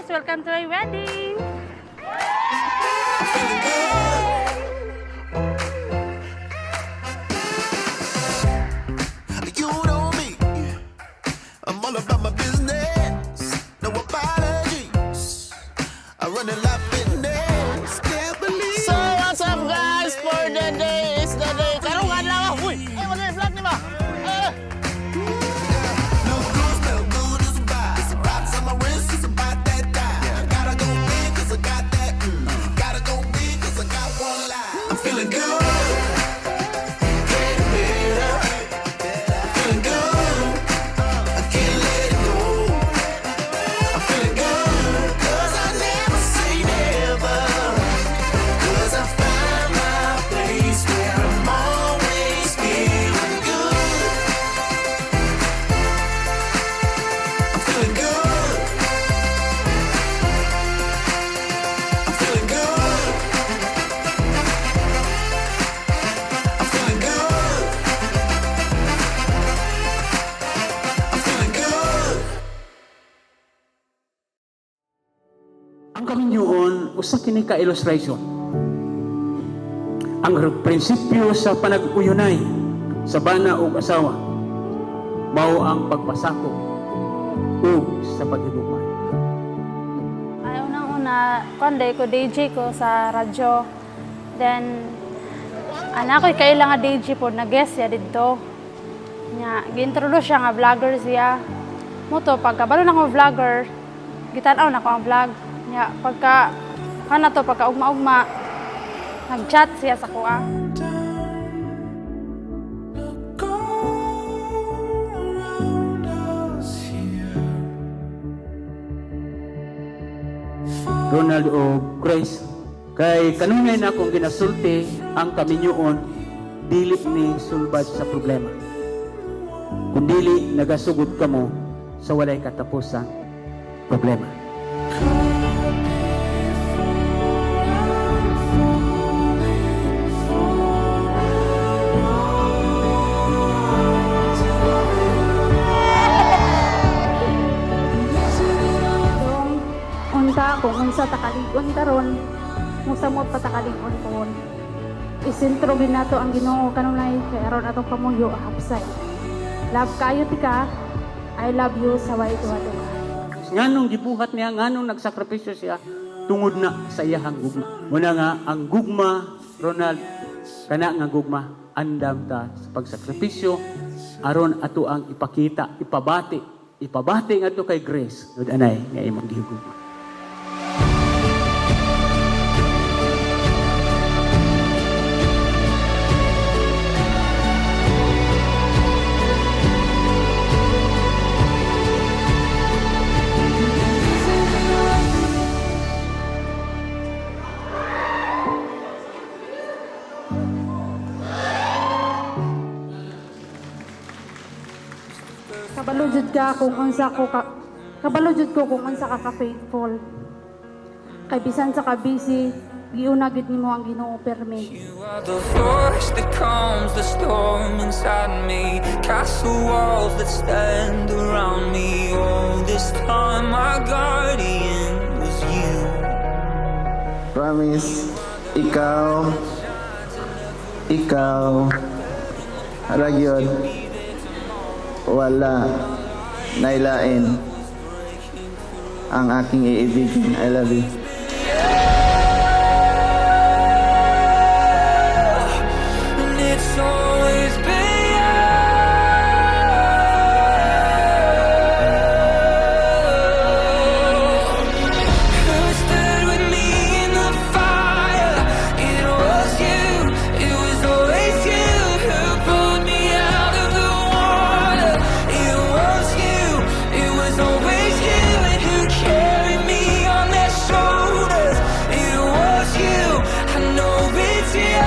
Guys! Welcome to my wedding! You know me. I'm all about my business. No apologies. I run a life fitness. Can't believe. So, what's up, guys? For the day is the day. Karong adlaw. Uy, ay wala vlog ni ba? Eh. Look good, smell good, it's a vibe. Rocks on my wrist, it's about that time. I gotta go big, 'cause I got that. Gotta go big, 'cause I got one life. I'm feeling good. Getting better. I'm feeling good. I can't let it go. I'm feeling good. 'Cause I never say never. 'Cause I find my place where I'm always feeling good. I'm feeling good. I'm feeling good. I'm feeling good. I'm feeling good. Ang kaminyoon, usa kini ka illustration. Ang prinsipyo sa panag-uyunay sa bana ug asawa mao ang pagpasakop ug sa paghigugma. Ay, unang-una, kuan ko DJ ko sa radyo. Then, anak ko'y kaila nga DJ po, nag-guest siya dito. Nya, gi-introduce siya nga vlogger siya. Muto, pagkabalo na ko vlogger, gitan-aw na ko ang vlog. Nya, pagka, kana to, pagka ugma-ugma, nag-chat siya sa kuha. Look all around us here. Ronald o Grace, kay kanunay na akong ginasulti ang kaminyoon dili ni sulbad sa problema. Kung dili nagasugod kamo sa walay katapusan problema. Dong, unta kung unsa takalig-on karon, musamot pa takalig-on kon. Isentro ginato ang Ginoo kanunay kay aron atong pamuyo hapsay. Love kayo tika. I love you sa way duha-duha. Nganong gibuhat niya, nganong nagsakripisyo siya, tungod na sa iyahang gugma. Muna nga, ang gugma, Ronald, kana nga gugma, andam ta sa pagsakripisyo, aron ato ang ipakita, ipabati, ipabati ngadto kay Grace, nud anay nga imong gihugma. Kabalo jud ka kung unsa ko ka kabalo jud ko kung unsa ka ka faithful. Kay bisan sa ka busy, giuna gyud nimo ang Ginoo permi. You are the force that calms the storm inside me. Castle walls that stand around me. All this time, my guardian was you. Promise, ikaw, ikaw, ragyod, wala, nailain, ang aking iibigin. I love you. And it's always been you who stood with me in the fire. It was you, it was always you who pulled me out of the water. It was you, it was always you, and who carried me on their shoulders. It was you, I know it's you.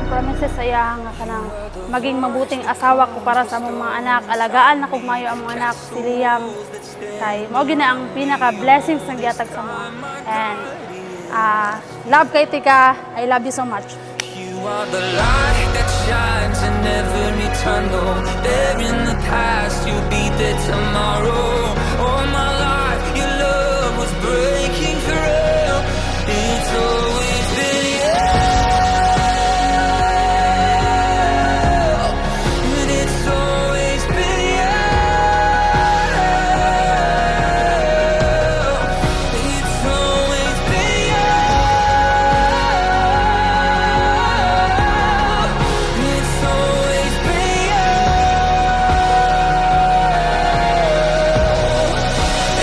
Promises sa iya nga kanang maging mabuting asawa ko para sa among mga anak, alagaan na kog maayo ang mga anak si Liam. Kay mao gyud na ang pinaka blessings nga gihatag sa mga. And love kay tika, I love you so much. You are the light that shines in every tunnel. There in the past, you'll be expected tomorrow. All my life, your love was breaking through. It's always been you. And it's always been you. It's always been you. It's always been you.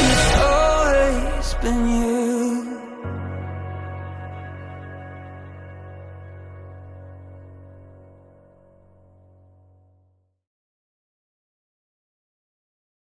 It's always been you.